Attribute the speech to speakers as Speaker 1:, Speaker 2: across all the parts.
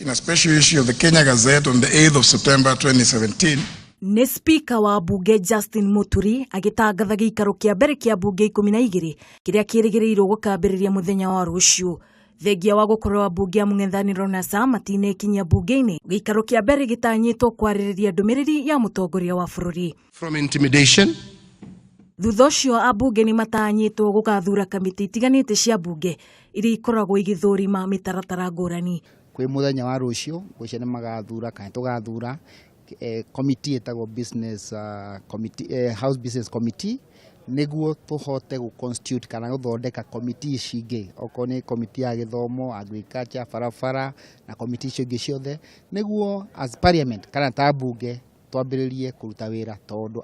Speaker 1: In a special issue of the Kenya Gazette on the 8th of September 2017,
Speaker 2: Nĩ Spika wa mbunge Justin Muturi agĩtangatha gĩikaro kĩa mbere kĩa mbunge 12 kĩrĩa kĩrĩgĩrĩirwo gũkambĩrĩria mũthenya wa rũciũ. Thengia wa gũkorwo ambunge a mũng'ethanĩro NASA matinekinyia mbunge-inĩ, gĩikaro kĩa mbere gĩtanyĩtwo kwarĩrĩria ndũmĩrĩri ya mũtongoria wa bũrũri.
Speaker 3: From intimidation.
Speaker 2: Thutha ũcio ambunge nĩ matanyĩtwo gũgathura kamĩtĩ itiganĩte cia mbunge iria ikoragwo igĩthũrima mĩtaratara ngũrani.
Speaker 4: Kwĩ mũthenya wa rũciũ ngwĩciria nĩ magathura kana tũgathura committee ĩtagwo business committee, house business committee, nĩguo tũhote gũ constitute kana gũthondeka committee ici ingĩ, okorwo nĩ committee ya gĩthomo, agriculture, barabara na committee icio ingĩ ciothe, nĩguo as parliament kana ta mbunge twambĩrĩrie kũruta wĩra, tondũ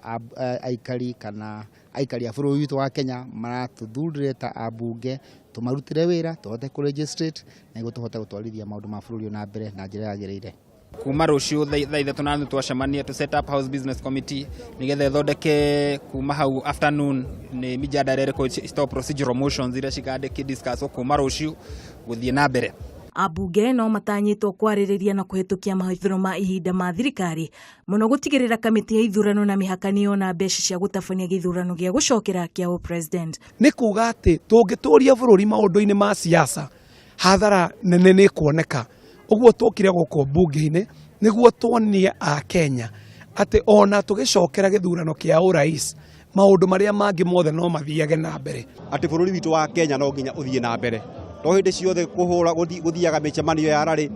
Speaker 4: aikari kana aikari a bũrũri witũ wa Kenya maratũthurire ta ambunge tũmarutĩre wĩra, tũhote kũ legislate nĩguo tũhote gũtwarithia maũndũ ma bũrũri ũyũ na mbere na njĩra yagĩrĩire.
Speaker 5: Kuma rũciũ thaa 3:30 twacemania to set up house business committee nigetha ĩthondeke. Kuma hau afternoon nĩ mijadala ĩrĩkũ stop procedural motions iria cikandĩki discuss kuma rũciũ gũthiĩ na mbere.
Speaker 2: Ambunge no matanyĩtwo kwarĩrĩria na kũhetũkia mahũthĩro ma ihinda ma thirikari, mũno gũtigĩrĩra kamĩtĩ ya ithurano na mĩhaka nĩyona mbeca cia gũtabania gĩthurano gĩa gũcokera kĩa ũpresident.
Speaker 6: Nĩ kuga atĩ tũngĩtũria bũrũri maũndũ-inĩ ma siasa, hathara nene nĩ kuoneka. Ũguo tũkire gũkũ mbunge-inĩ nĩguo tuonie a Kenya atĩ ona tũgĩcokera gĩthurano kĩa ũrais, maũndũ marĩa mangĩ mothe no mathiage na mbere.
Speaker 7: Atĩ bũrũri witũ wa Kenya no nginya ũthiĩ na mbere, to hĩndĩ ciothe kũhũra gũthiaga mĩcemanio ya rarĩ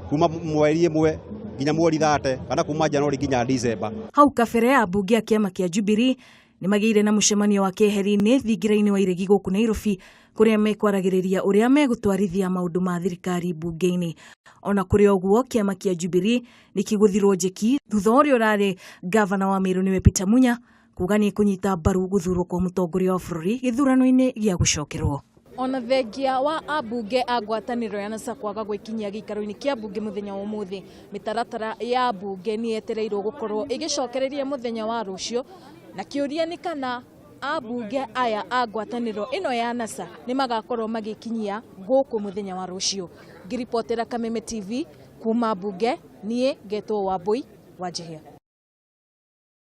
Speaker 7: kuma mweri 1 nginya mweri 30 kana kuma January nginya December.
Speaker 2: Hau kabere ambunge a kĩama kĩa Jubilee nĩ magĩire na mũcemanio wa keheri-inĩ thingira-inĩ wa iregi gũkũ Nairobi, kũrĩa mekwaragĩrĩria ũrĩa megũtwarithia maũndũ ma thirikari mbunge-inĩ. Ona kũrĩ ũguo, kĩama kĩa Jubilee nĩ kĩgũthirwo njeki thutha wa ũrĩa ũrarĩ gavana wa Meru, nĩwe Peter Munya, kuga nĩ kũnyita mbaru gũthurwo kwa mũtongoria wa bũrũri gĩthurano-inĩ gĩa gũcokerwo. Ona thengia wa ambunge a ngwatanĩro ya NASA kwaga gwĩkinyia gĩikaro-inĩ kĩa mbunge mũthenya wa ũmũthĩ, mĩtaratara ya mbunge nĩ yetereirwo gũkorwo ĩgĩcokereria mũthenya wa rũciũ, na kĩũria nĩ kana ambunge aya a ngwatanĩro ĩno ya NASA nĩ magakorwo magĩkinyia gũkũ mũthenya wa rũciũ. Ngĩribotera Kameme TV kuma mbunge, niĩ ngetwo Wambui wa Njihia.